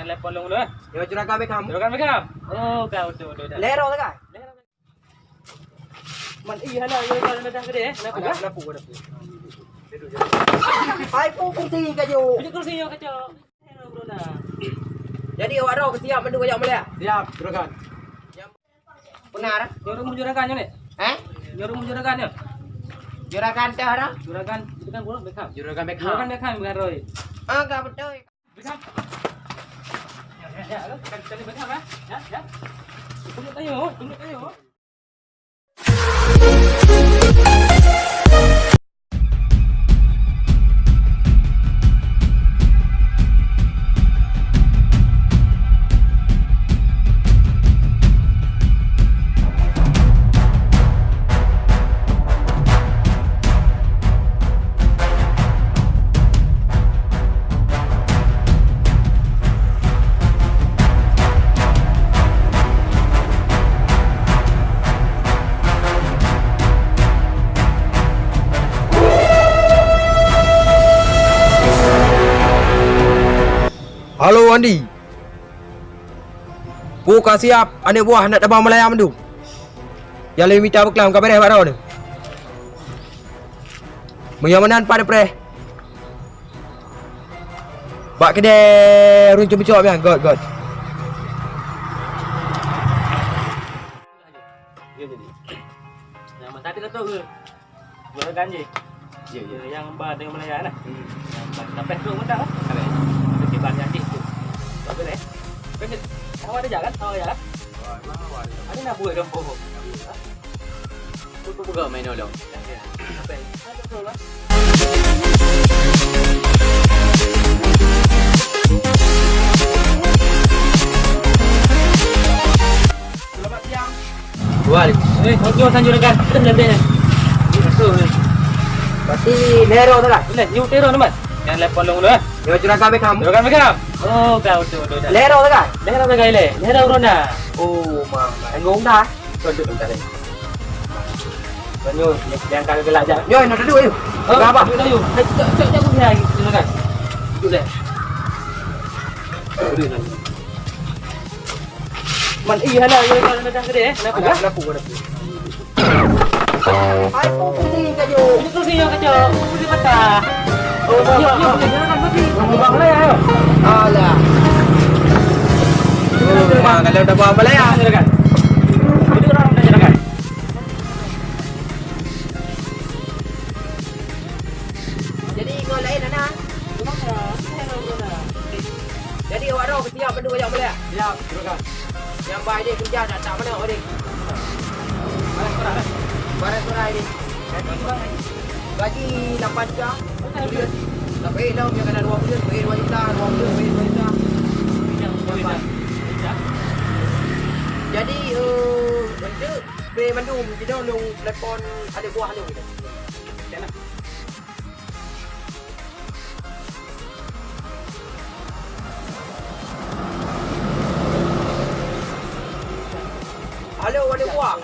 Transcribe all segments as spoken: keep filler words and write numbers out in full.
Telepon lôn dulu, eh. Yo, Juragan Beckham. Juragan Beckham. Oh, ka beutôi, beutôi, beutôi. Lero ka? Lero. Man, iya lah, iya lah, dah gede, eh. Kenapa, ada, ah? Kenapa, kenapa? Hai, pu kursi kacau. Punya kursi yang kacau. Lero, bro, dah. Jadi, awak droe siap mandum kacau mulai? Siap, Juragan. Benar. Nyoe rumoh juragan nyoe, Nek? Eh? Nyoe rumoh juragan nyoe? Juragan teuh dah? Juragan, juragan bola Beckham. Juragan Beckham. Juragan Beckham bukan Roy. Ah, enggak betul. Beckham. Ya, ya, ya, kan tadi Beckham, ya? Ya, ya. Tunggu tayo, tunggu tayo. Halo, Andi. Peue ka siap aneuk buah nak taba Malaya mandum. Nyang lôn mita beuklam ka beureh bak droeneuh. Meunyoe meunan pat neupreh. Bak keudè ureueng ceumeucok nyan, göt, göt. Ya, jadi. Nah, mantap tu, tu. Juragan je. Ya, ya. Yang ba dengan Malaya lah. Hmm. Yang ba, tapi tu mantap lah. Ada. Ada kiban nyan tu. Tak boleh. Kan awak ada jalan, awak ada jalan. Wah, memang awak ada jalan. Ada nak buat dong, oh. Nak buat, ha? Tu, tu pegang main dong. Ya, ya. Apa? Ada tu lah. Selamat siang. Waalaikumsalam. Eh, konco San Juragan. Ada lebih ni. Betul ni. Berarti Lero tu kan? Boleh, you Tero ni, Mas. Yang telepon long tu, eh? Yo, Juragan Beckham. Juragan Beckham. Oh, kau tu, tu, tu. Lero tu kan? Lero tu kan, le. Lero urona. Oh, ma, ma. Tanggung dah. Kau duduk bentar, eh. Kau nyoe, yang kau gelak jap. Yo, nak duduk, yo. Oh, berapa? Duduk, duduk. Eh, cok, cok, cok, pergi lagi, Juragan. Duduk deh. Duduk lagi. Man, iya lah, iya lah, dah gede, eh. Kenapa, ada, ah? Kenapa, kenapa? Hai, kok kursi kacau? Ini kursi yang kacau, kursi patah. Oh, iya, iya, iya, jangan, Bang. Bang, Bang, lah, ya, ayo. Alah. Oh, Bang, kalau udah bawa balik, ya. Silakan. Duduk orang dah, silakan. Jadi, ngon laén, Ana? Jadi, awak droe siap bandum jak mulai? Siap, silakan. Nyang ba idéh keureuja, dak, dak meunan idéh. Barang surat, eh? Barang surat idéh. Gaji, gaji lapan juta. Buleuen. Tapi lom nyang kana dua buleuen, bayar dua juta, dua buleuen, bayar dua juta. Jadi, eh, untuk pay mandum, jinoe lôn telepon aneuk buah lôn. Halo, aneuk buah.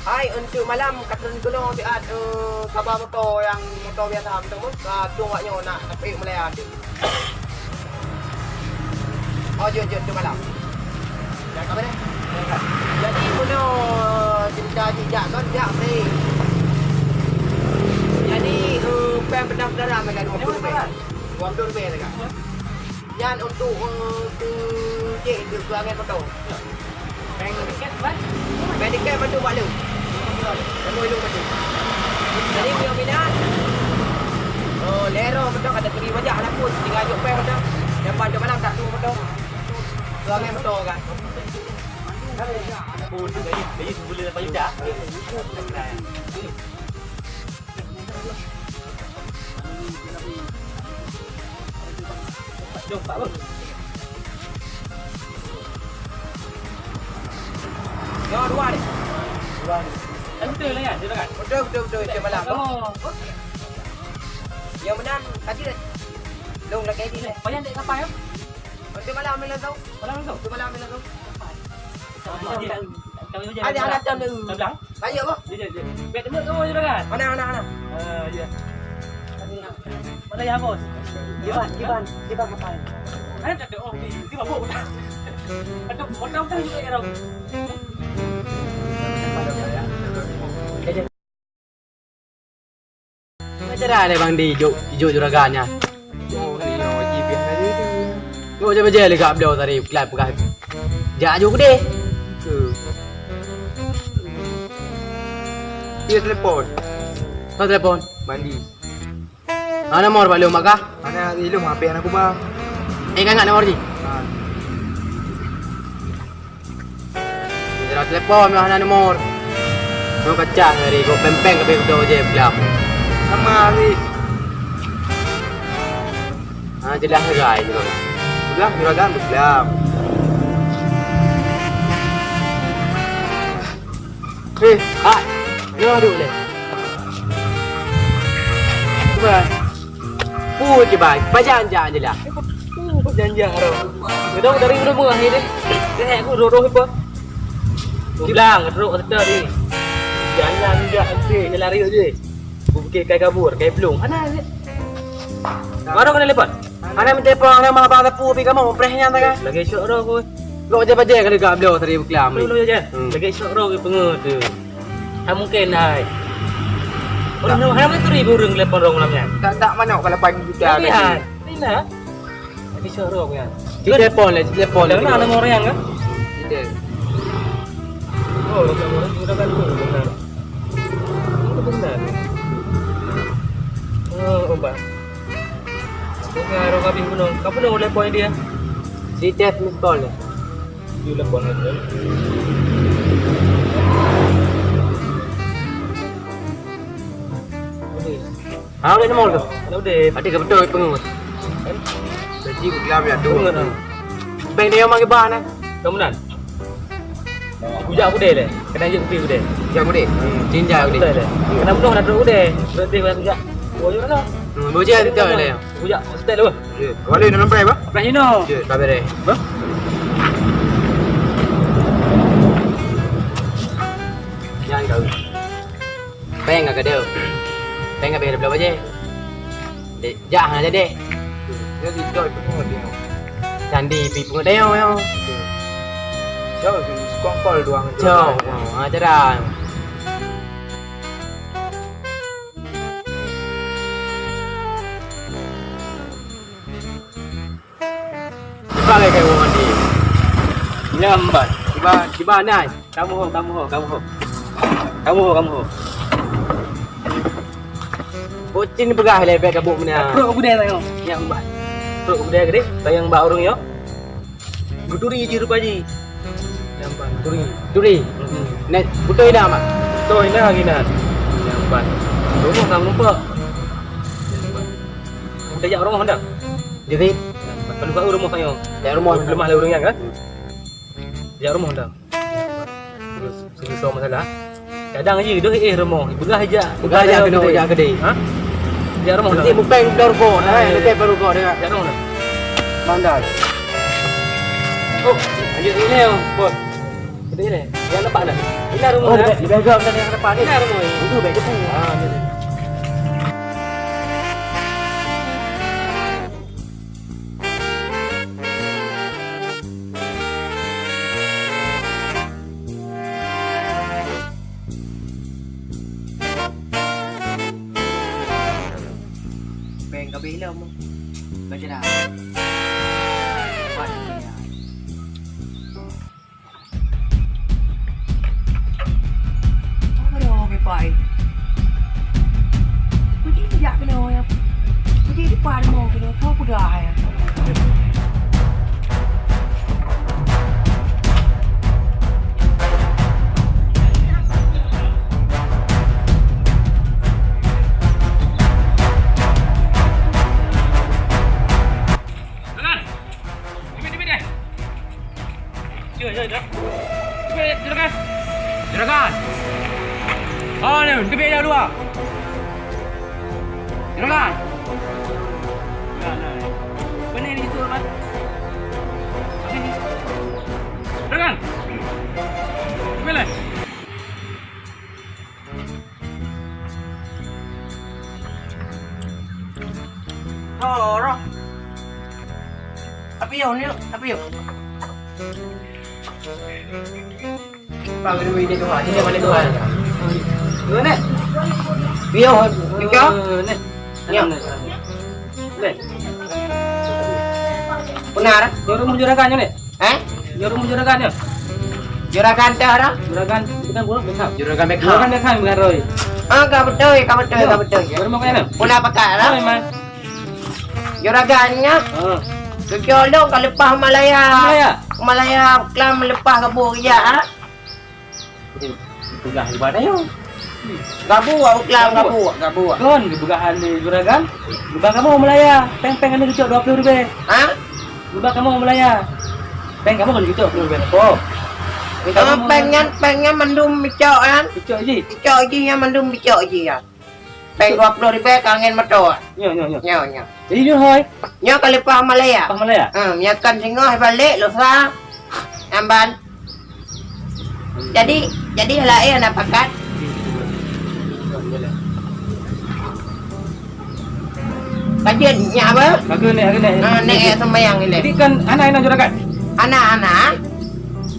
Hai, untuk malam ka treun keunoe siat, eh, kaba moto nyang moto biasa, moto mu-, ka tueng awak nyoe nak, tapi mulai ada. Oh, jeuet, jeuet, tu malam. Jadi, meunoe cerita jih jak kon, jak free. Jadi, eh, péng pendaftaran mega dua puluh ribèe. Dua puluh ribèe teuka. Nyan untuk, eh, keu cek, untuk keu angén moto. Péng tiket, Bang? Péng tiket mandum bak lôn. Mandum lôn mandum. Jadi, meunyoe minat, oh, lhèe droe mantong ka taturi bajèe, hana peue, tinggai jok péng mantong. Nyang ban jok malam tak tu mantong. Tu angén mantong kan. Oh, tu gaji, gaji sebulan lapan juta. Jom, Pak Bos. Yo, dua ni. Dua ni. Kan betul lah ya, dia kan? Betul, betul, betul. Itu malam. Kamu. Yang menang tadi. Long lagi ni. Payah dek kapal ya? Betul malam, malam tu. Malam tu. Betul malam, malam tu. Ada anak jam tu. Sebelah. Baik, Bos. Dia, dia, dia. Baik, tengok tu, dia kan? Mana, mana, mana? Ah, ya. Mana ya, Bos? Kiban, kiban, kiban apa? Ada tak ada? Oh, ni, ni mabuk. Ada potong tak juga orang? Macam mana leh Bang Di jok, jok juragan nyan? Oh, iya, wajib ya. Jok je bajai lé gak beliau tadi, kelai peugah. Jak jok deh. Dia telepon. Kau telepon? Bang Di. Hana nomor bak lôn bak kah? Hana, ilôn H P aneuk kuba. Eh, kau ingat nomor jih? Ha. Cara telepon meuh hana nomor. Nyoe kacah hari kau peng-peng ka beudoh je beulam. Sama hari. Ha, jeulaih rai juragan. Jeulaih juragan beulam. Eh, hai. Nyoe duek lé. Cuba. Pue kiban, pajan-jan je lah. Pue pajan-jan roh. Gedong dari udah meuah ni deh. Deh, aku roh-roh apa? Bilang, roh serta ni. Jalan jak nanti, jalan riuk je. Aku fikir kai kabur, kai belum. Mana ni? Baru kena lepas. Hana meuteupông, hana mah bang sapeue pih kamoe, preh nyan tagai. Lagèe syok roh ku. Lok je bajèe ka leuga bloe tadi beuklam. Lok je. Hmm. Lagèe syok roh ku peungeut tu. Tak mungkin hai. Ureueng hana meuturi ureueng telepon rong malam nyan. Tak, tak manok ka lapan juta tadi. Tapi hai. Ni nah. Lagèe syok roh ku nyan. Telepon lah, telepon. Dah kenal nama orang kan? Tidak. Oh, dah kenal orang. Sudah kan tu benar. Itu benar. Oh, obat. Bukan roh kabin gunong. Kau pun dah telepon dia. Si test miss call dia. Dia telepon dia. Habis. Ha, udah nemu tu. Kalau udah. Ada ke betul pengut? Kan? Jadi betul ya tu. Pengut, ha. Bang dia yang makai ban, eh? Kamu nan? Kujak aku deh leh. Kena je kupi aku deh. Kujak aku deh. Hmm. Cinjak aku deh. Betul deh. Kena bunuh dah teruk deh. Berarti orang kujak. Oh, ya lah. Hmm, bocah tu tak ada. Kujak, style apa? Ya. Kembali dalam prai apa? Prai Hino. Ya, tak ada. Apa? Jangan kau. Peng ka keudeuh. Peng ka bèe dua ploh bajèe. Dek, jak hana jadi. Jadi doi peungeut dia. Candi pi peungeut dia, ya. Jauh sih, sekongkol doang. Jauh, ha, cara. Kiban lé keu ureueng mandi. Nyambat. Kiban, kiban nai. Kamu ho, kamu ho, kamu ho. Kamu ho, kamu ho. Bocin peugah lé bèk gabuk meunan. Trok gudai tanyoe. Nyambat. Trok gudai gede, tayang bak ureueng nyoe. Geuturi jih rupa jih. Nyambat. Turi. Turi. Hmm. Nèk beutôi dah, Mak? Beutôi dah, Ginan. Nyambat. Rumoh ka meureumpok. Nyambat. Tajak rumoh dah. Jadi, kalau kat rumoh saya. Jak rumoh. Lemah lah ureueng nyan kan? Jak rumoh dah. Terus, susah masalah. Kadang je deh eh rumoh. Peugah jak. Peugah jak kena jak gede. Ha? Jak rumoh dah. Nanti bupeng dah rukok. Ha, nanti baru rukok dia. Jak rumoh dah. Bandar. Oh, lanjut sini ya, bos. Kita ni. Yang nampak dah. Ini rumoh dah. Di belakang dah yang nampak ni. Ini rumoh. Itu baik depan. Ha, ni. Bèk ka bèk lom. Baca dah. Buat dia. Aduh, Bipai. Kucing sejak kena ya. Kucing depan mau kena kau pedah ya. Jalan. Teubiet, teubiet deh. Jom, jom, jom. Teubiet, juragan. Juragan. Oh, ni, teubiet dah luwa. Juragan. Benih di situ, Mat. Juragan. Teubiet leh. Oh, roh. Tapi Yo, ni apa yo? Bang, ini, ini dua, ini mana dua? Dua ni? Yo, tiga. Ni. Ni. Benar. Juru juragan ni. Eh? Juru juragan ni. Juragan teh orang? Juragan bukan buruk, Beckham. Juragan Beckham. Juragan Beckham bukan Roy. Ah, ka betul, ka betul, ka betul. Baru mau kaya ni? Pula pakat lah. Oh, memang. Juragan nyan. Ha. Cucok dong ka leupah Malaya. Malaya? Malaya klam leupah gabuek ija, ha? Peugah ibadah yo. Gabuek, klam gabuek, gabuek. Kon, geupeugah aneuk juragan. Geuba kamoe Malaya. Peng-peng aneuk cucok dua ploh ribèe. Ha? Geuba kamoe Malaya. Peng kamoe kan cucok dua ploh ribèe. Oh. Ah, peng nyan, peng nyan mandum bicok kan? Bicok jih. Bicok jih nyan mandum bicok jih ya. Peng dua ploh ribèe ka ngon moto. Nyo, nyo, nyo. Nyo, nyo. Jadi nyoe hôi. Nyoe ka leupah Malaya. Leupah Malaya? Ha, meunyoe kan singoh balek lusa. Amban. Jadi, jadi laén na pakat. Ka jeuet nyak beuh? Ka keuneuk, ka keuneuk. Ha, nek sembahyang ilèe. Jadi kan hana, hana juragan? Hana, hana.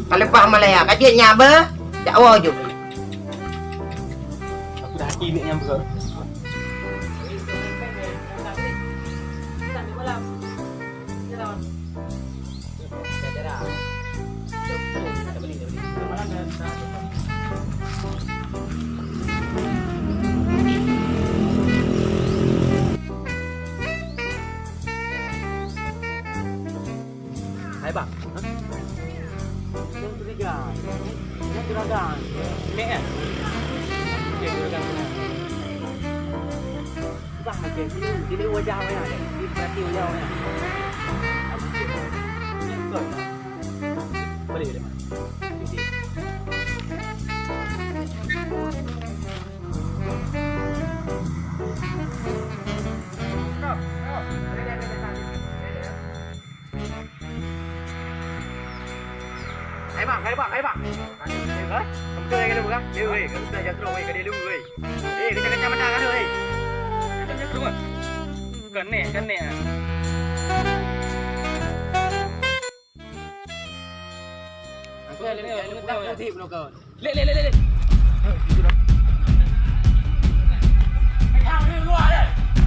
Ka leupah Malaya. Ka jeuet nyak beuh? Jak woe ju. Aku dah hati ni nyang buka. Hai bang. Hah? Yang curiga. Yang curiga. Nek kan? Okey, curiga benar. Bang, okey. Sini, sini wajah awaknya. Sini perhati wajah awaknya. Okey. Boleh, boleh. Okey. Hai bang, hai bang, hai bang. Ha? Kamu tu yang kena buka? Dia weh, kamu tu yang terus weh, kena lu weh. Eh, kencang-kencang mata kan weh. Kencang-kencang terus. Bukan nek, kan nek. Aku ada ni, aku tak putih belum kau. Lek, lek, lek, lek, lek.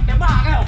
Tembak kau.